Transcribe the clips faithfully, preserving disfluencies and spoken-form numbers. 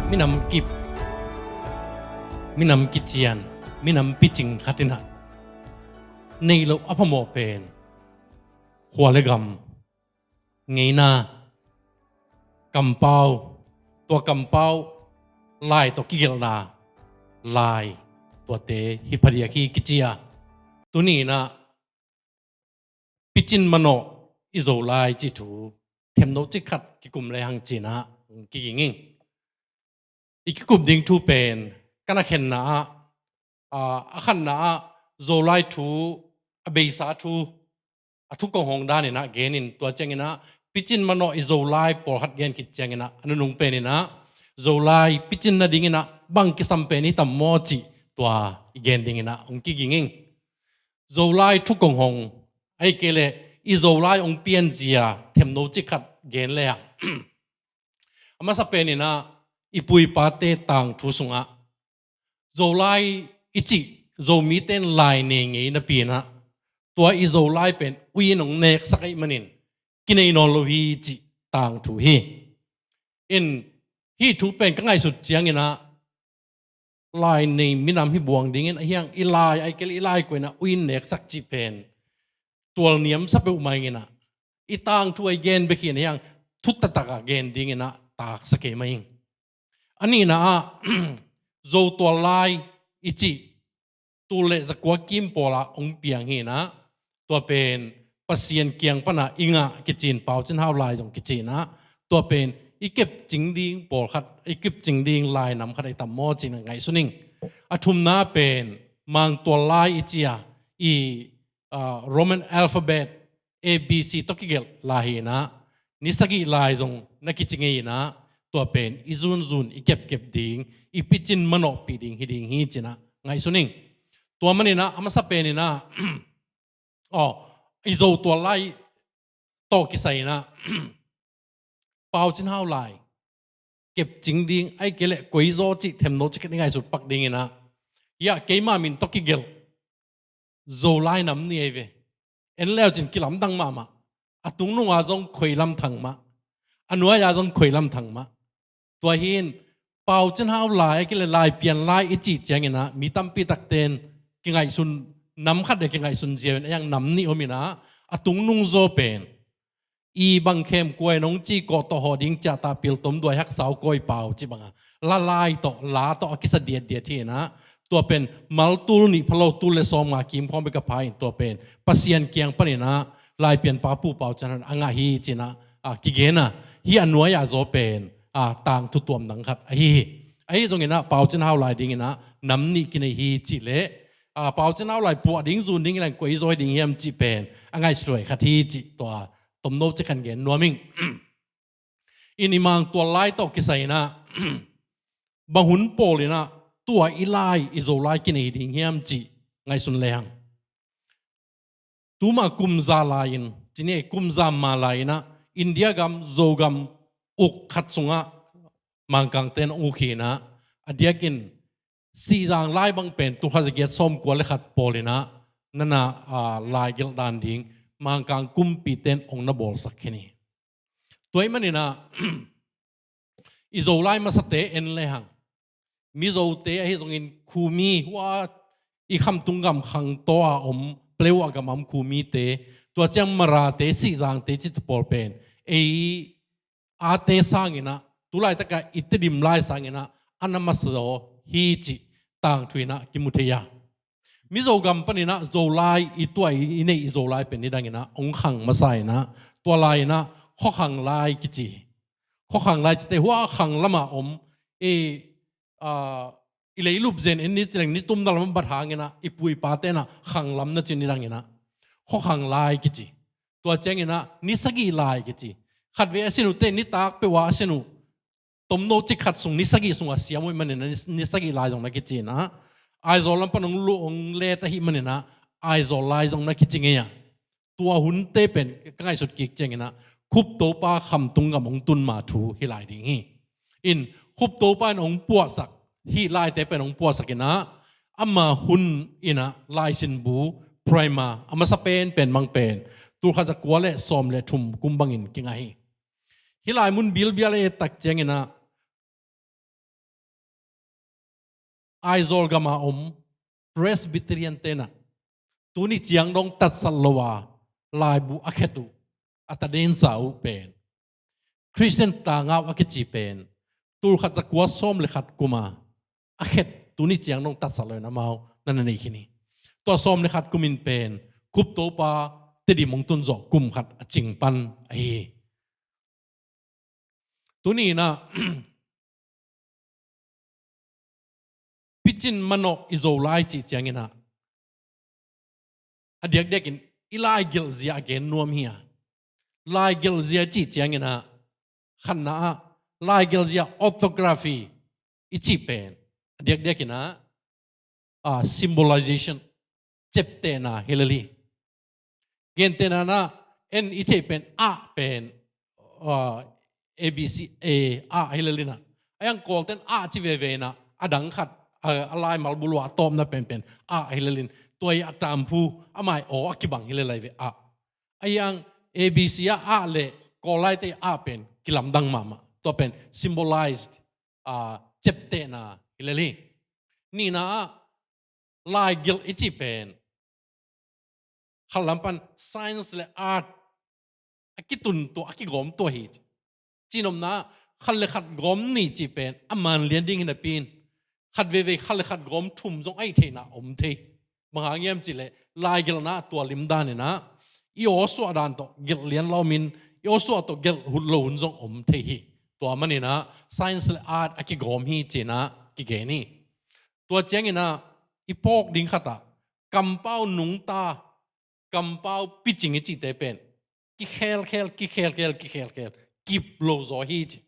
Minam kip, minam kician, minam picing khat in ah neih loh a phamawh pen khua le gam, ngeina, kampau, tua kampau lai tawh kigelhna lai, tuate hi phadiak hi kici a. Tuni in ah picin manawh i Zolai cih thu themno cik khat kikum lehang ci-in ah kiging ing. I kikup ding thu pen ka na khenna ah, a, a khatna ah Zolai thu, a beisa thu, a thu kong hong dan in ah gen in, tua ciangin ah picin manawh i Zolai pawlkhat gen khit ciangin ah a nunung pen in ah Zolai picin nading in ah bang kisam pen hi tam maw cih tua i gen ding in ah hong kiging ing. Zolai thu kong hong, ahih kei leh i Zolai hong pianzia themno cik khat gen lehang, a masa pen in ah i pu i pate tangthu sungah Zolai i cih Zomite in lai nei ngei napi in ah tua i Zolai pen ui in hong neksak ahih manin kinei nawn lo hi cih tangthu hi. In, hih thu pen ka ngaihsut ciangin ah lai nei minam hi buang dingin, ahi hang i lai, ahih kei leh i lai kua in ah ui in neksak cih pen tual niamsa peuhmah ing in ah, i tangthu a i gen bek hi in, ahi hang thu taktak a gen dingin ah taksa kei mah ing. A nihna ah Zo tual lai i cih tul le zakua kim pawl ah hong piang hi in ah, tua pen Pasian kiang pan ah i ngah kici in, Pau Cin Hau lai zong kici in ah, tua pen i kepcing ding pawlkhat, i kepcing ding lainam khat ahi tam maw ci-in ah ngaihsun ing. A thumna pen Mang tual lai i ci a, i, ah, Roman alphabet A B C tawh kigelh lai hi in ah, ni sagih lai zong na kici ngei in ah, tua pen i zunzun, i kepkep ding, i picin manawhpih ding hi ding hi ci-in ah ngaihsun ing. Tua man in ah a masa pen in ah, aw, i Zo tual lai tawh kisai in ah Pau Cin Hau lai kepcing ding, ahih kei leh koizaw cih themno cik khat i ngaihsut pak dingin ah, hiah keima min tawh kigelh Zolai nam nih ahi ve. En leu cin kilamdang mahmah. A tungnung a zong khoilam thang mah, a nuai a zong khoilam thang mah. Tua hi in Pau Cin Hau lai, ahih kei leh Laipian lai i cih ciangin ah mi tampi takte in kingaihsun, nam khat le kingaihsun ziau in, ahi hang nam nih om in ah, a tungnung zaw pen i bang khem kua in hong ci, kawh tawh hawh ding ciah tah, pil tom duai, haksau kawi pau cih bang a, la lai tawh, la tawh a kisa diatdiat hi in ah, tua pen mal tul nih pha lo, tul le sawmnga kim khawng bek a pha in, tua pen Pasian kiang pan in ah Laipianpa Pu Pau Cin Hau in a ngah hi ci-in ah, a, kigen a, hih a nuai a zaw pen, a, tangthu tuamdang khat ahi hi. Ahi zongin ah Pau Cin Hau lai dingin ah nam nih kinei hi cih leh, a, Pau Cin Hau lai puah ding, zun ding i leng koizaw hi ding hiam cih pen a ngaihsut huai khat hi cih tua tomno cik khat gen nuam ing. In, i Mang tual lai tawh kisai in ah bang hun pawl in ah tua i lai, i Zolai kinei ding hiam cih ngaihsun lehang, tuma kum za lai-in, ci ni, kum za ma lai-in ah India gam, Zogam uk khat sungah Mangkangte in hong uk hi in ah, a diakin Sihzang lai bang pen tul khat za giat sawmkua le khat pawl in ah na na, a, lai gelh dan ding Mangkang kumpite in hong na bawlsak khin hi. Tua ahih manin ah i Zolai masate en lehang, Mizote ahi zongin, Khumi, hua i khamtung gam khangtaw a om, Paletwa gam a om Khumite, tua ciang Marate, Sihzangte cihte pawl pen ei ate sangin ah, tu laitak a i Tedim lai sangin ah a na masa zaw hi cih tangthu in ah kimu thei a. Mizo gam panin ah Zolai, i tua i, i neih i Zolai pen nidangin ah hong khang masa in ah, tua lai-in ah khuakhang lai kici. Khuakhang lai cite, hua khang lamah om, i, a, i leilup zen en ni ci leng, ni tumna lam a bat hangin ah i pu i pate in ah khang lam na ci, nidangin ah khuakhang lai kici. Tua ciangin ah ni sagih lai kici. Khatvei a sin uh teh nitak peuh a a sin uh, tomno cik khat sung, ni sagih sung a siam uh ahih manin ah ni, ni sagih lai zong na kici in ah, Aizawl lam pan hong luh, hong let ahih manin ah Aizawl lai zong na kici ngei a. Tua hunte pen ka ngaihsut kik ciangin ah Khup Topa khamtung gam hong tun ma thu hi lai ding hi. In, Khup Topa in hong puahsak, hih laite pen hong puahsak in ah, ama hun in ah laisinbu primer a masa penpen mang pen tul khat za kua le sawm le thum kum bangin kingah hi. Hih lai mun bilbial a et tak ciangin ah Aizawl gama om Presbyterian tenah tuni ciang dong tatsat lo a laibu a khet uh, a tadensa uh pen Christian tangau a kici pen tulkhat zakua sawm le khat kuma a khet tuni ciang dong tatsat lo in amau na na nei khin hi. Tua sawm le khat kumin pen Khup Topa Tedim hong tun zawh kum khat a cing pan ahi hi. Tuni inah picin manawh i Zolai cih cianginah a diakdiakin i laigelh zia a gen nuam hi a, laigelh zia cih cianginah khatna ah laigelh zia orthography i cih pen a diakdiakinah a symbolization, ciaptehna hi lel hi. Gentehna inah en i theih pen ah pen a, A B C, a ah hi lel inah a iang Kawlten ah ci veve inah a dang khat a, a laimal buluah a tawpna penpen ah hi lel in tua i a tamphu a mai aw a kibang hi lel lai ve ah. A iang A B C ah ah le Kawl laite ah pen kilamdang mahmah, tua pen symbolized, a, ciaptehna hi lel hi. Nihna ah laigelh i cih pen khatlam pan science le art a kitun tua a kigawm tua hi. Cihnopna ah khat le khat gawm ni cih pen a man lian ding hi napi in khat veivei khat le khat gawm thum zong a hih theihna om thei. Bang hang hiam cihleh laigelhna ah tua limdan inah i awsuah dan tawh gelh lian lo min i awsuah tawh gelh hut lo hun zong om thei hi. Tua maninah science le art a kigawm hi cinah kigen hi. Tua cianginah i phawk ding khatah kampau nungta, kampau picing i cihte pen kikhelkhel, kikhelkhel, kikhelkhel, kip lo zaw hi ci.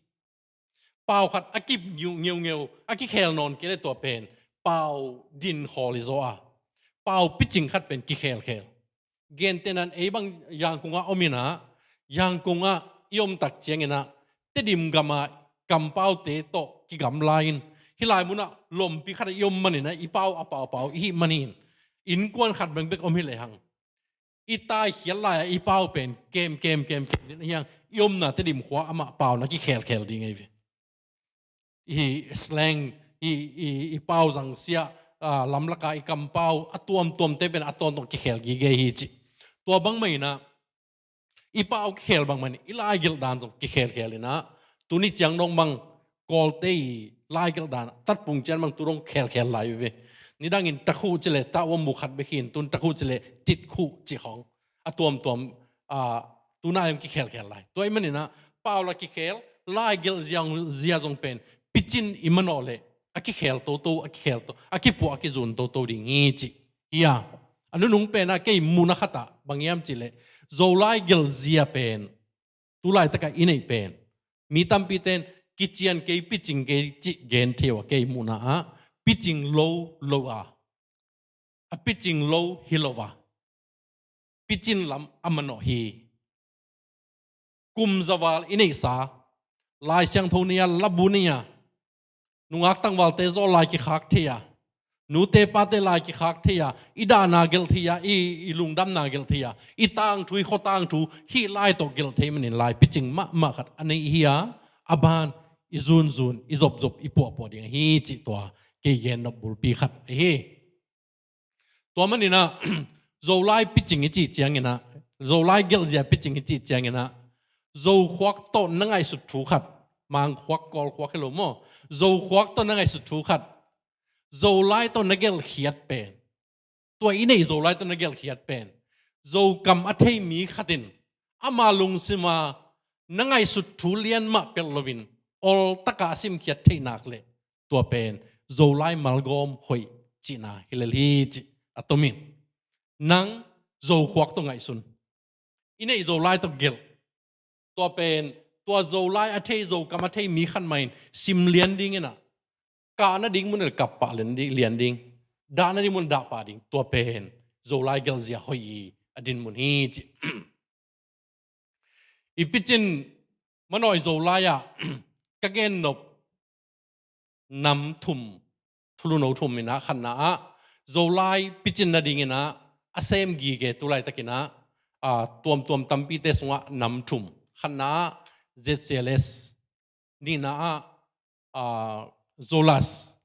Pau khat a kip ngeungeu a kikhel nawn kei le tua pen pau dinkhawl hi zaw a, pau picing khat pen kikhelkhel. Gentehna in ei bang Yangon ah om inah Yangon ah i omtak cianginah Tedim gama kampaute tawh kigamla in hih lai munah lompi khatah i om maninah i pau a paupau i hih manin innkuan khat beng bek om hi lehang i taikhiat lai-ah i pau pen kem kem kem kem ding a hiang i omna Tedim khua amah pau na kikhelkhel ding ahi ve. I slang, i, i, i pau zangsiah, a, lamlaka i kampau a tuamtuamte pen a tawntung kikhel gige hi ci. Tua bangmah inah i pau kikhel bangmah in i laigelh dan zong kikhelkhel inah tuni ciang dong bang Kawlte i laigelh dan tatpung cian bang tu dong khelkhel lai uh ve. Nidangin takhuh cileh ta uam bu khat bek hin tun takhuh cileh titkhuh cih khawng a tuamtuam, a, tuna em kikhelkhel lai. Tua i maninah pau la kikhel, laigelh zia, zia zong pen picin i manawh leh a kikhel toto, a kikhel to, a kipuah a kizun toto ding hi ci. Hi a, a nunung penah kei muhna khatah bang hiam cihleh Zolai gelh zia pen tulaitakah i neih pen mi tampite in kician kei picing kei cih gen thei uh a, kei muhna ah picing lo lo a, a picing lo hi lo a, picin lam a manawh hi. Kum zaval i neihsa, Lai Siangtho nei a, labu nei a, nungak tangvalte zaw lai kikhak thei a, nute pate lai kikhak thei a, i dahna gelh thei a, i, i lungdamna gelh thei a, i tangthu, i khuatangthu hih lai tawh gelh thei manin lai picing mahmah khat a nei hi a, a ban i zunzun, i zopzop, i puahpuah ding ahi cih tua kei gennop bulpi khat ahi. Tua maninah Zolai picing i cih cianginah, Zolai gelhzia picing i cih cianginah Zokhuak tawh na ngaihsut thu khat, Mangkhuak, Kawlkhuak hi lo maw, Zokhuak tawh na ngaihsut thu khat, Zolai tawh na gelhkhiat pen, tua i neih Zolai tawh na gelhkhiat pen Zokam a thei mi khatin ama lungsima na ngaihsut thu lian mah pelh loin oltaka a simkhiat theih nak leh tua pen Zolai malgawm hoih cihna hi lel hi cih a tomin. Nang Zokhuak tawh ngaihsun, i neih Zolai tawh gelh. Tua pen tua Zolai a thei, Zokam a thei mi khat mah in sim lian dinginah kah nading mun el kap pah lian ding, dah nading mun dah pah ding. Tua pen Zolai gelhzia hoih i a dinmun hi cih. I picin manawh i Zolai ah ka gennop nam thum, thulu no thum inah, khatna ah Zolai picin nadinginah a sem gige tulaitakinah, a, tuamtuam tampite sungah nam thum. Khatna ah Z C L S, nihna ah, a, Zolas,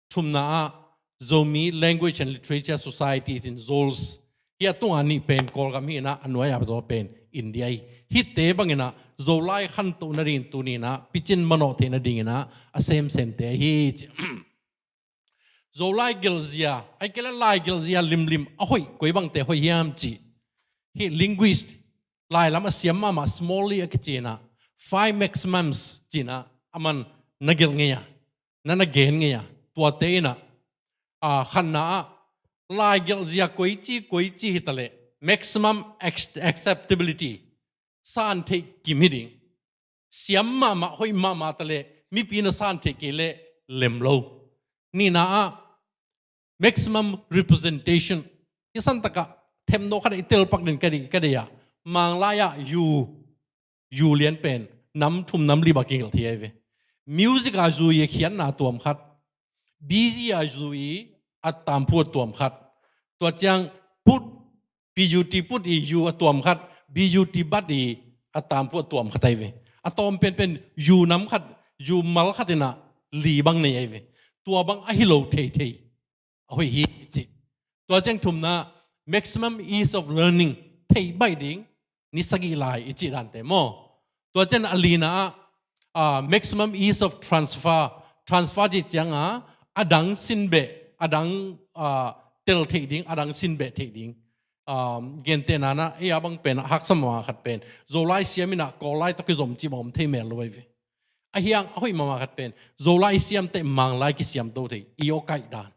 Thumna ah Zomi Language and Literature Society, ci-in ZOLS, hih a tunga nih pen Kawlgam hi-in ah, a nuai-a zaw pen India hi. Hihte bangin ah Zolai khantoh nadingin tuni-in ah picin manawh theih nadingin ah a semsemte ahi hi, ci. Zolai gelhzia, ahih kei leh lai gelhzia limlim a hoih, koi bangte hoih hiam cih, hih linguist, lailam a siam mahmah Smalley a kici-in ah, five maximums ci-in ah, aman na gelh ngei a, na na gen ngei a, tuate in ah, a, khatna ah, lai gelhzia koici koici hi taleh maximum ac-, acceptability, san theih kim hi ding. Siam mahmah, hoih mahmah taleh mipi na san theih kei leh lem lo. Nihna ah maximum representation. Hih santak ah themno khat i telpak den ka deih, ka deih ah, Manglai ah U, U lian pen nam thum nam li bang kigelh thei ahi ve. Music a zu i, khiatna tuam khat. Busy a zu i, a tamphu a tuam khat. Tua ciang put, P U T put i U a tuam khat, B U T bat i a tamphu a tuam khat ahi ve. A tawm penpen U nam khat, U mal khat in ah li bang nei ahi ve. Tua bang ahi lo theithei a hoih hi, ci. Tua ciang thumna, maximum ease of learning, theih baih ding ni sagih lai i cih dante maw. Tua ciang a lina ah, ah, maximum ease of transfer. Transfer cih ciang a, a dang sin beh, a dang, ah, tel theih ding, a dang sin beh theih ding. Um, gentehna-in ah, ei a bang pen haksat mahmah khat pen, Zolai siam in ah Kawllai tawh kizom cih bang om thei mel lo ahi ve. Ahi hang a hoih mahmah khat pen, Zolai siam teh Manglai kisiam to thei, i awkaih dan.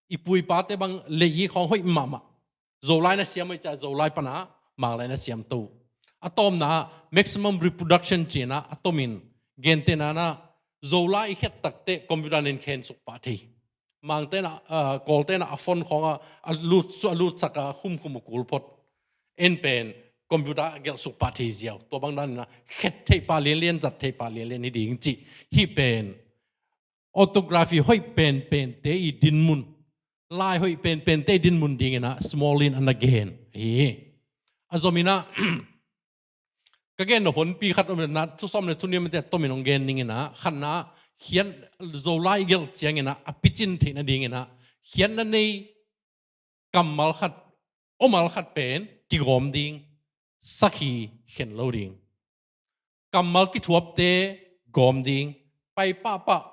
I pu i pate bang lei i khawng hoih mahmah. Zolai na siam ahih ciang Zolai pan a Manglai na siam to. A tawmna ah maximum reproduction ci-in ah a tomin, gentehna-in ah Zolai i khet tak teh computer in khen suk pah thei. Mangte in ah, ah, Kawlte in ah a phone khawng ah a lut, a lutsak a khumkhum uh kul phot. En pen computer gelh suk pah thei ziau. Tua bang dan in ah khet theih pah lianlian, zat theih pah lianlian hi ding cih. Hih pen orthography hoih penpente i dinmun, lai hoih penpente i dinmun dingin ah Smalley in a na gen ahi hi. A zom in ah, ka gen nop honpi khat om in ah, thu sawm le thu nih mite tomin hong gen ning in ah, khatna ah, khiat, Zolai i gelh ciangin ah a picin theih nadingin ah, khiatna nei kammal khat, awmal khat pen kigawm ding, sakhi khen lo ding. Kammal kithuapte gawm ding, pai pahpah,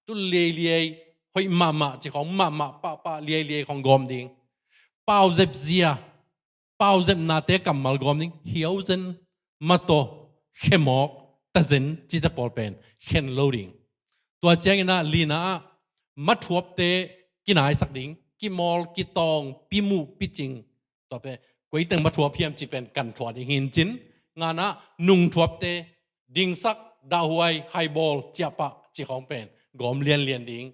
tu liailiai, hoih mahmah cih khawng, mahmah pahpah, liailiai khawng gawm ding. Pauzep zia, pauzepnate kammal gawm ding, hiauzen, mataw, khemawk, tazen cihte pawl pen khen lo ding. Tua ciangin ah lina ah mathuapte kinaisak ding, kimawl, kitawng, pimuh, picing. Tua pen koi teng mathuap hiam cih pen kan thuah ding hi in cin. Ngana ah nungthuapte, dingsak, dahhuai, haibawl, ciahpah cih khawng pen gawm lianlian ding.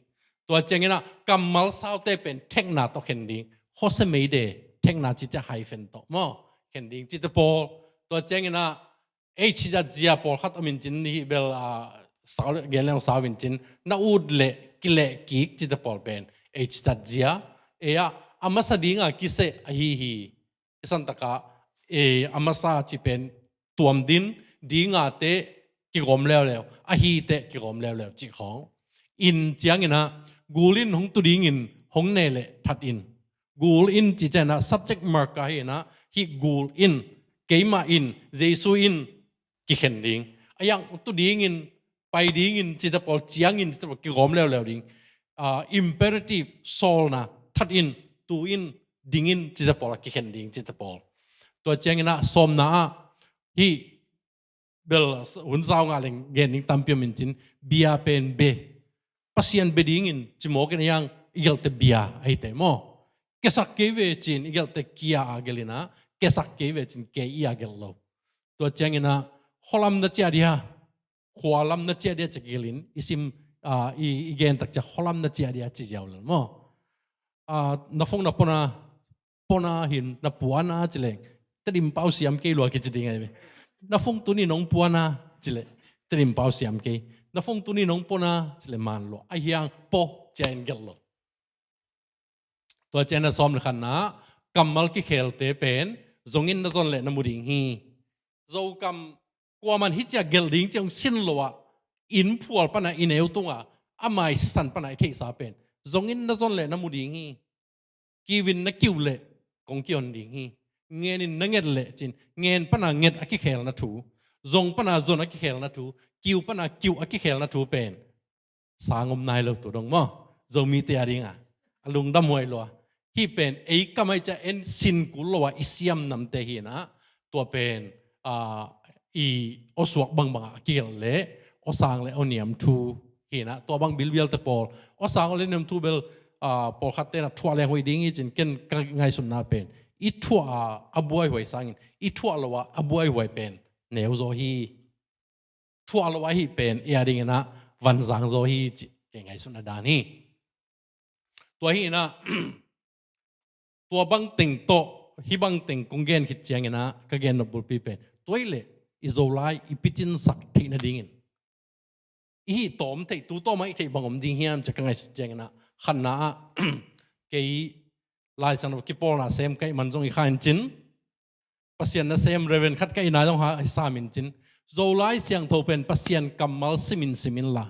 Tua ciangin ah kammal saute pen thekna tawh khen ding. Hose meide, thekna cih ciang hyphen tawh maw, khen ding cihte pawl. Tua ciangin ah H dot zia pawlkhat om in cin, hih bel, ah, sau le, gen leng sau in cin, na ut leh kileh kik cihte pawl pen H dot zia. Ei ah, a masa dinga kiseh ahi hi. I santak ah, eh, a masa cih pen tuam din, dinga teh kigawm leuleu, ahi teh kigawm leuleu cih khawng. In ciangin ah, gul in hong tu dingin hong ne leh that in. Gul in cih ciangin ah subject marker hi in ah, hih gul in, keimah in, Jesu in, kikhen ding. A yang tu dingin, pai dingin cihte pawl, ciangin cihte pawl kigawm leuleu ding. Ah, imperative, sawlna, that in, tu in, ding in cihte pawl a kikhen ding cihte pawl. Tua ciangin ah sawmna ah, hih bel hun sau ngah leng gen ding tampi om in cin, bia pen be, Pasian be dingin ci mawk in a, yang i gelhte bia ahi teh maw. Kiasak kei ve ci-in i gelhte kia a gelh in ah, kiasak kei ve ci-in kia a gelh lo. Tua ciangin ah, khualam na ciah dia, khualam na ciah dia ci gelh in, i sim, ah, i, i gen tak ciang khualam na ciah dia ci ziau lel maw. Ah, na phone na pona, pona hi in, na puana ci leng, Tedim pau siam kei lua kici ding ahi ve. Na phone tuni nong puana ci leh, Tedim pau siam kei. Na phone tuni nong pona ci leh, man lua. Ahi hang po ci-in gelh lo. Tua ciangin ah sawm le khatna, kammal kikhelte pen zong in na zon leh na mu ding hi. Zokam kuaman hih ciang gelh ding ci-in hong sin lo ah, inn phual pan a i neu tung a, a mai sisan pan a i theihsa pen Zongin na zon leh na mu ding hi. Kiu in na kiu leh kong kion ding hi. Ngen in na nget leh cin, ngen pana nget a kikhelna thu, zong pana zon a kikhelna thu, kiu pana kiu a kikhelna thu pen sang om nai lo tu dong maw? Zomite a dinga a lungdam huai lua. Hih pen ei kamai ca en sin kul lo a i siam namte hi na. Tua pen a, i awsuak bangbang a kigelh leh awsang le awniam thu hi na. Tua bang bilbialte pawl awsang le niam thu bel a, pawlkhatte na thuah leng hoih ding hi cin ken ka ngaihsutna pen i thuah a, a buaihuai sangin i thuah lo a, a buaihuai pen neu zaw hi. Thuah lo ahi pen i a dingin a vanzang zaw hi cih kei ngaihsutna dan hi. Tua hi na, tua bangteng tawh hih bangteng kong gen khit ciangin a ka gen nop bulpi pen tua hi leh i Zolai i picinsak theih nadingin i hih tawm theih, tu tawm a i theih bang om ding hiam ci ka ngaihsut ciangin a khatna ah kei Lai Siangtho kipawlna sem ka hih man zong i kha in cin, Pasian nasem Reverend khat ka hihna zong ha i sam in cin, Zolai Siangtho pen Pasian kammal simin simin la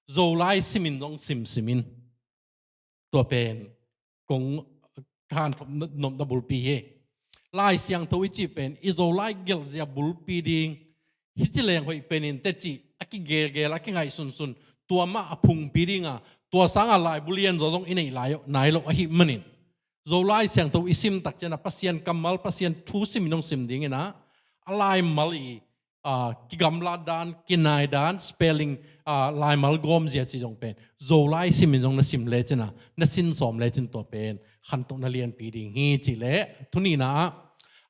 Zolai simin zong simsimin. Tua pen kong hanthop nopna bulpi hi. Lai Siangtho i cih pen i Zolai gelhzia bulpi ding hi ci leng hoih penin teci a kigelgel a kingaihsunsun tua mah a phungpi dinga tua sanga laibu lianzaw zong i neih lai nai lo ahi manin Zolai Siangtho i sim tak ciangin a Pasian kammal, Pasian thu simin hong sim dingin a, a laimal i a, kigamlat dan, kinai dan, spelling a, laimal gawmzia ci zong pen Zolai simin zong na sim lecin a, na sin sawm lecin tua pen khantohna lianpi ding hi ci leh thunihna ah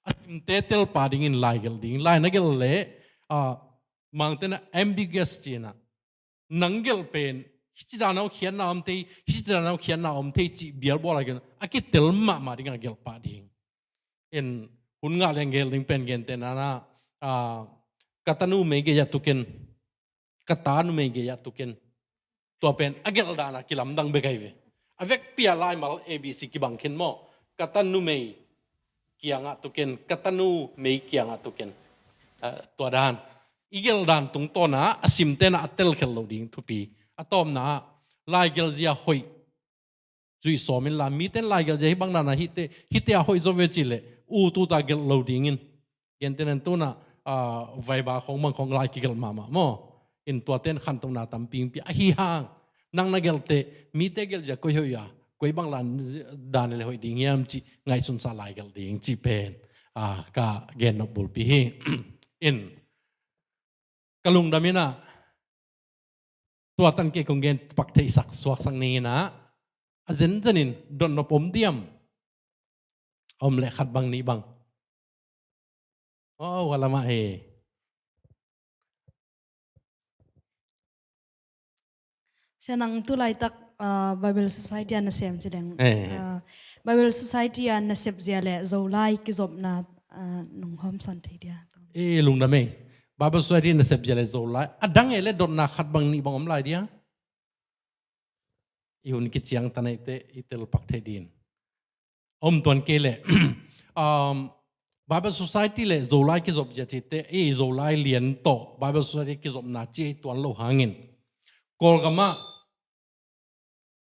a simte telpa dingin lai gelh ding, lai na gelh leh a, Mangte na ambiguous ci na, nang gelh pen hici dan a hong khiatna om thei, hici dan a hong khiatna om thei cih bialbawl a gelh a kitel mahmah ding a gelh pah ding. In hun ngah leng gelh ding pen gentehna na a, ka tanu mei gei ah tuken, ka ta numei gei ah tuken. Tua pen a gelh dan a kilamdang bek ahi ve. A vekpi a laimal A B C kibang khin maw? Ka ta numei kiangah tuken, ka tanu mei kiangah tuken. A, tua dan i gelh dan tungtawn a a simte na a telkhelh lo ding thupi. A tawpna ah lai gelhzia hoih zuih sawm inla, mite in lai gelhzia hih bang dan a hihte, hihte a hoih zaw ve cih leh ut ut a gelh lo dingin. Gentehna in tu na a, vaiba khong bang khong lai kigelh mahmah maw? In tuate in khantohna tampi hong pia ahi hang nang na gelh teh mite gelhzia koi hoih a, koi bang lai dan leh hoih ding hiam cih ngaihsunsa lai gelh ding cih pen a, ka gen nop bulpi hi. In ka lungdam in a, tua tan kei kong gen pak theihsak suaksak ning in a, a zenzen in dotnop om diam? Om leh khat bang nih bang. Oh, a lamah hi. Sia, nang tu laitak a, Bible Society a nasem ci deng. Eh. A, Bible Society a nasep zia leh Zolai kizopna a, nong hawmsawn thei dia? Eh, lungdam ei. Bible Society nasep zia leh Zolai a dang ei leh dotna khat bang nih bang om lai dia? I hun kiciangtan ei teh i telpak thei din. Om tuan kei leh um, Bible Society leh Zolai kizop zia cihte, i Zolai lian tawh Bible Society kizopna ci ei tuan lo hangin Kawlgamah,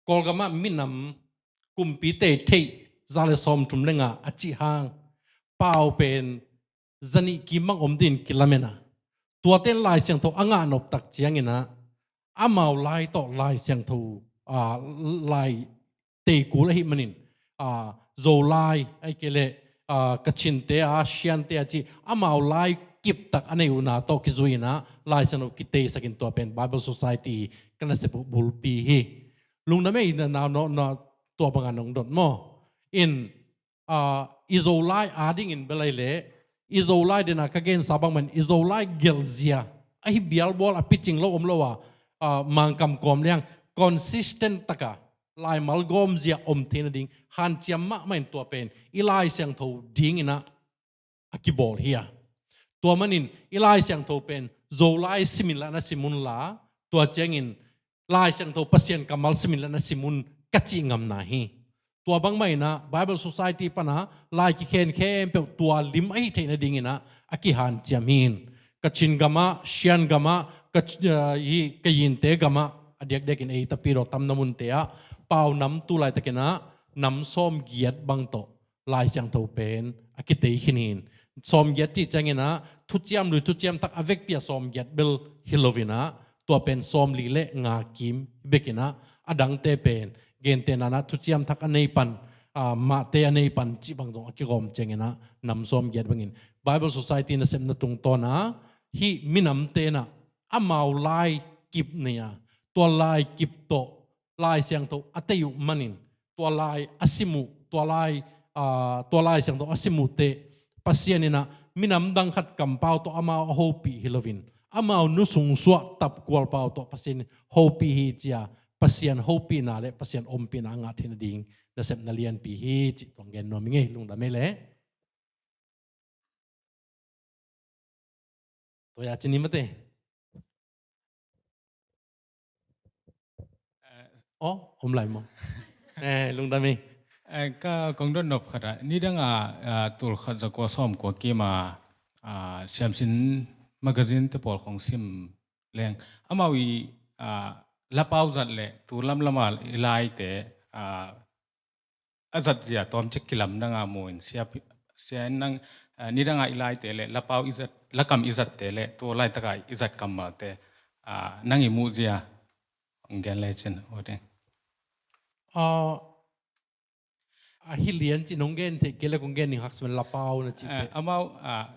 Kawlgamah minam kumpi tei theih za le sawmthum le nga a cih hang pau pen zanih kim bang om din kilamen a, tuate in Lai Siangtho a ngah nop tak ciangin a, amau lai tawh Lai Siangtho a, lai tei kul ahih manin a, Zolai ahih kei leh a, Kachinte a, Siante a cih amau lai kiptak a nei uhna tawh kizui in a, Lai Siangtho kiteisak in tua pen Bible Society ka nasep uh bulpi hi. Lungdam ei na, na, na, na tua bang a nong dot maw? In a, i Zolai a dingin bel ahi leh i Zolai den a ka gensa bangmah in i Zolai gelhzia ahi bialbawl a picing lo om lo a, a, Mangkam kawm liang consistent tak a laimal gawmzia om theih nading hanciam mahmah in tua pen i Lai Siangtho dingin a, a kibawl hi a. Tua manin i Lai Siangtho pen Zolai simin lah na sim un la, tua ciangin Lai Siangtho Pasian kammal simin lah na sim un ka cih ngamna hi. Tua bangmah in a Bible Society pan a lai kikhen khempeuh tua lim ahi theih nadingin a, a kihanciam hi in. Kachin gamah, Sian gamah, ka, eh, hi, Kayinte gamah, a diakdiakin ei Tapidaw tamna munte ah Pau nam tu laitakin ah nam sawmgiat bang tawh Lai Siangtho pen a kitei khin hi. Sawmgiat cih ciangin ah thuciam lui thuciam thak a vekpi a sawmgiat bel hi loin ah tua pen sawmli le nga kim hi bekin ah a dangte pen gentehna in ah thuciam thak a nei pan, ah, mahte a nei pan cih bang zong a kigawm ciangin ah nam sawmgiat bangin Bible Society nasepna tungtawn ah hih minamte in ah amau laikip nei a, tua laikip tawh Lai Siangtho a tei uh manin tua lai a sim uh, tua lai, ah, tua Lai Siangtho a sim uh teh Pasian in ah minam dang khat kampau tawh amau a hopih hi loin amau nu sung suah tapkual pau tawh Pasian hopih hi ci-a Pasian hopihna le Pasian ompihna a ngah theihna ding nasepna lianpi hi cih tuang gen nuam ing ei, lungdam ei le. Tua ya cini mate. Eh, oh, om lai maw? Eh, lungdam ei. Eh, ka kong dot nop khat ah, nidang a, ah, tul khat za kua sawm kua kim a, ah, Siamsin magazine te pawl kong sim leng. Amau i, ah, lapau zat le tu lamlam a i laite, ah, a zat zia tawmcik kilamdang a mu in sia pi-, sia in nang, ah, nidang a i laite le lapau i zat, lakam i zatte le tu laitak a i zat kammalte, ah, nang i muh zia hong gen lecin, aw ding. Ah, a hi lian cin hong gen theih kei le kong gen ning hak simen lapau na cih, eh, teh. Amau, ah,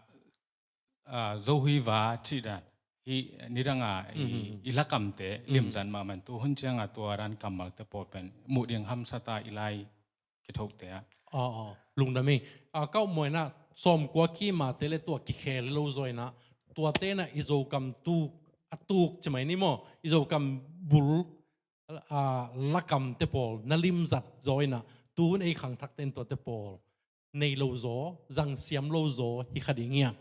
ah, Zohui va cih dan hi nidang a i, mhm, i lakamte, mhm, limzan mahmah in tu hun ciang a tua dan kammalte pawl pen muh ding hamsa ta i lai kithote ah. Aw, aw. Lungdam ei. Ah, kauh muaina sawm kua kim a te le tua kikhel lo zaw in ah tuate in ah i Zokam tuk, a tuk ci mai ni maw, i Zokam bul, ah, lakamte pawl na limzat zaw in ah tu hun ei khangthakte in tuate pawl nei lo zaw, zang siam lo zaw hi kha ding hiam?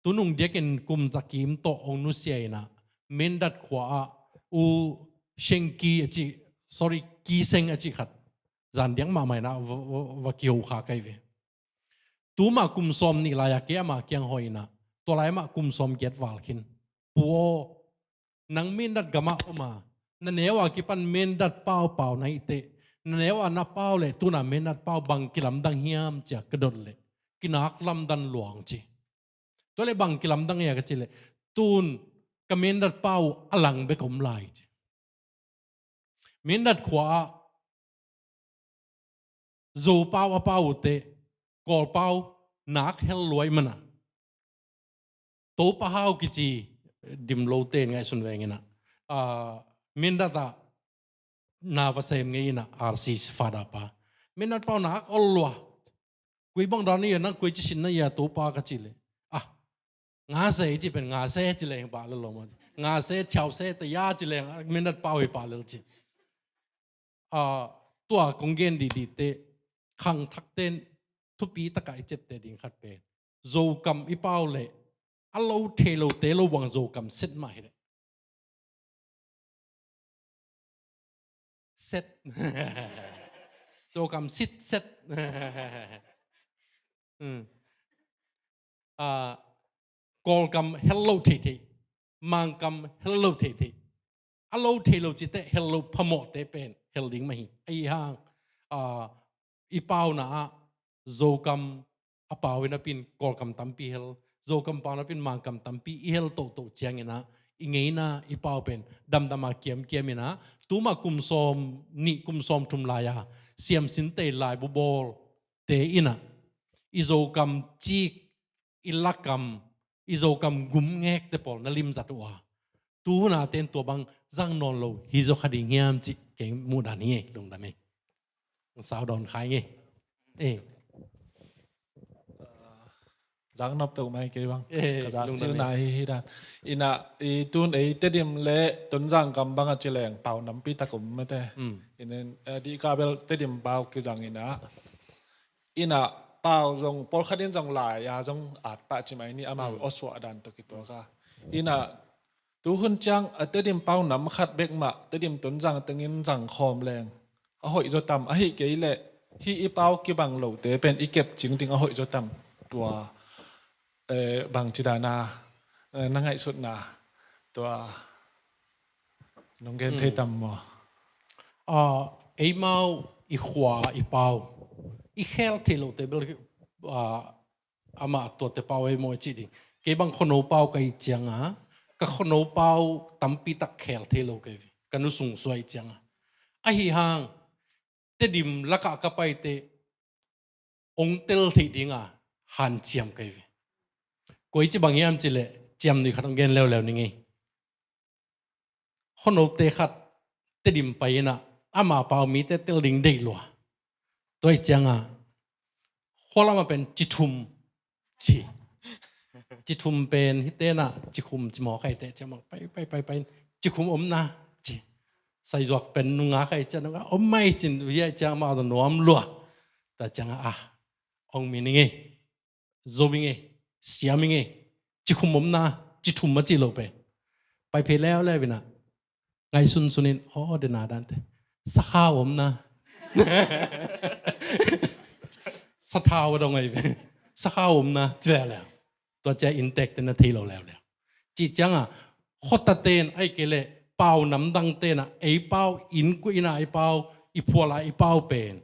Tu nung diakin kum za kim tawh hong nusia in ah Mindat khua ah U Sheng Ki a cih, sorry, Ki Seng a cih khat zan diak mahmah in ah va, va, va kiho kha kai ve. Tuma kum sawm nih lai a kei amah kiang hawh in ah tua lai amah kum sawm giat val khin. Pu aw, nang Mindat gamah om a, na neu a kipan Mindat pau pau na hih teh, na neu a na pau le tuna Mindat pau bang kilamdang hiam ci-a ka dot leh kinak lamdan luang ci. Tua leh bang kilamdang hia ka cih leh tun ka Mindat pau a lang bek om lai ci. Mindat khua ah Zo pau a pau uh teh Kawl pau nak hel lua ahih man a Topa Hau kici, dim lote in ngaihsun veng in ah, ah, Mindat ah na va sem ngei in ah, R C Father pa, Mindat pau nak ol lua. Koi bang dan na hia, nang koi ci sin na hia Topa ka cih leh, ah, Nga se ci pen nga se ci leng pah lel lo maw. Nga se, chau se, taya ci leng, ah, Mindat pau hi pah lel ci. Ah, tua kong gen dihdih teh khangthakte in thupi tak a i ciapteh ding khat pen Zokam i pau leh a lo thei lote lo bang Zokam sit mah hi leh. Set. Zokam sit set. Hmm. Ah, Kawlkam hel lo theithei, Mangkam hel lo theithei. A lo thei lo cite hel lo phamawhte pen hel ding mah hi. Ahi hang, ah, i pauna ah Zokam a pau in a pin Kawlkam tampi hel, Zokam pau in a pin Mangkam tampi i hel tohtoh ciangin ah i ngeina i pau pen damdam a kiamkiam in ah tuma kum sawm nih kum sawm thum lai a Siamsinte laibu bawlte in ah i Zokam cik, i lakam, i Zokam gum ngekte pawl na limzat uh a, tu hun a ten tua bang zang nawn lo hi zaw kha ding hiam cih kei muhdan hi e, lungdam e. Sau dawn khai nge. Eh. Zang nop peuh mai kei bang. Eh, ka zak lungdam cil e. Na hi hi dan. Ina, i tun ei Tedim le Tonzang kam bang a ci leng pau nampi tak om mete. Mm. Ina, eh, di ka bel Tedim pau kizang ina. Ina pau zong, pawlkhat in zong lai a zong at pah ci mai ni amau, mm, awsuah dan tawh kituak a. Ina tu hun ciang a Tedim pau nam khat bek mah, Tedim Tonzang tengin zang khawm leng a hoih zaw tam, ahi kei leh hih i pau kibang lote pen i kep cing ding a hoih zaw tam. Tua, eh, bang ci dan a, eh, na ngaihsutna tua nong gen thei tam maw? Aa, eimau i khua i pau i khel theih lote bel, aa, amah tuate pau ei maw i cih ding. Kei bang khuano pau ka hih cianga ka khuano pau tampi tak khel thei lo kei ve, ka nu sung suai cianga. Ahi hang Tedim lakah ka paite ong tel theih dinga hanciam kei ve. Koi ci bang hiam cileh ciam nui khat ong gen leuleu ni ngei. Khuanote khat Tedim pai inah ama pau mite tel ding deih lua. Tua ih cianga khualama pen cithum ci. Cithum pen hitenah cikhum ci mawk aite ciamang pai pai pai pai cikhum omna ci. Saizuak pen nunga kai cia nunga om mai cin hia ciang amah nuam lua. Ta cianga ah ong mi ni ngei, zo mi ngei, siam mi ngei, cikhum omna, cithum a ci lo pen pai phei leuleu inah ngaihsun sunin aw dena dante sakhau omna. Sathau a dong ahi ve. Sakhau omna ci leuleu. Tua cia inntek tena thei lo leuleu. Cih cianga khuataten ahi kei leh pau namdang tena ei pau innkuina ei pau i phuala i pau pen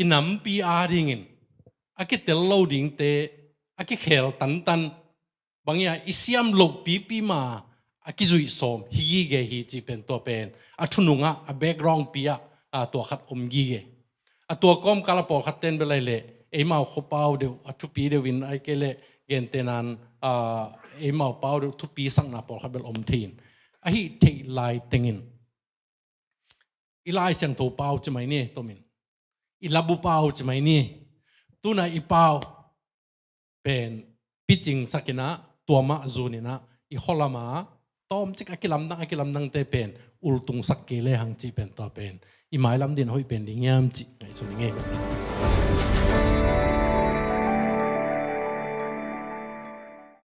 i nampi adingin a kitel lo dingte a kikhel tantan bangin a i siam loh pipi ma a kizuih sawm hi gige hi cih pen tua pen a thunungah a background pi ah a tua khat om gige. A tua kawmkal a pawlkhat ten bel ahi leh eimau khuapau deuh a thupi deuh in ahi kei leh gentenan a eimau pau deuh thupi sakna pawlkhat bel om thei in ahi theih lai tengin i Lai Siangtho pau ci mai ni tomin i labu pau ci mai ni. Tuna i pau pen picing sakinah tuamah zuninah i khualama tawmcik a kilamdang a kilamdangte pen ultungsak kei lehang cih pen tua pen i mailam din hoih pen ding hiam cih ngaihsun i ngei.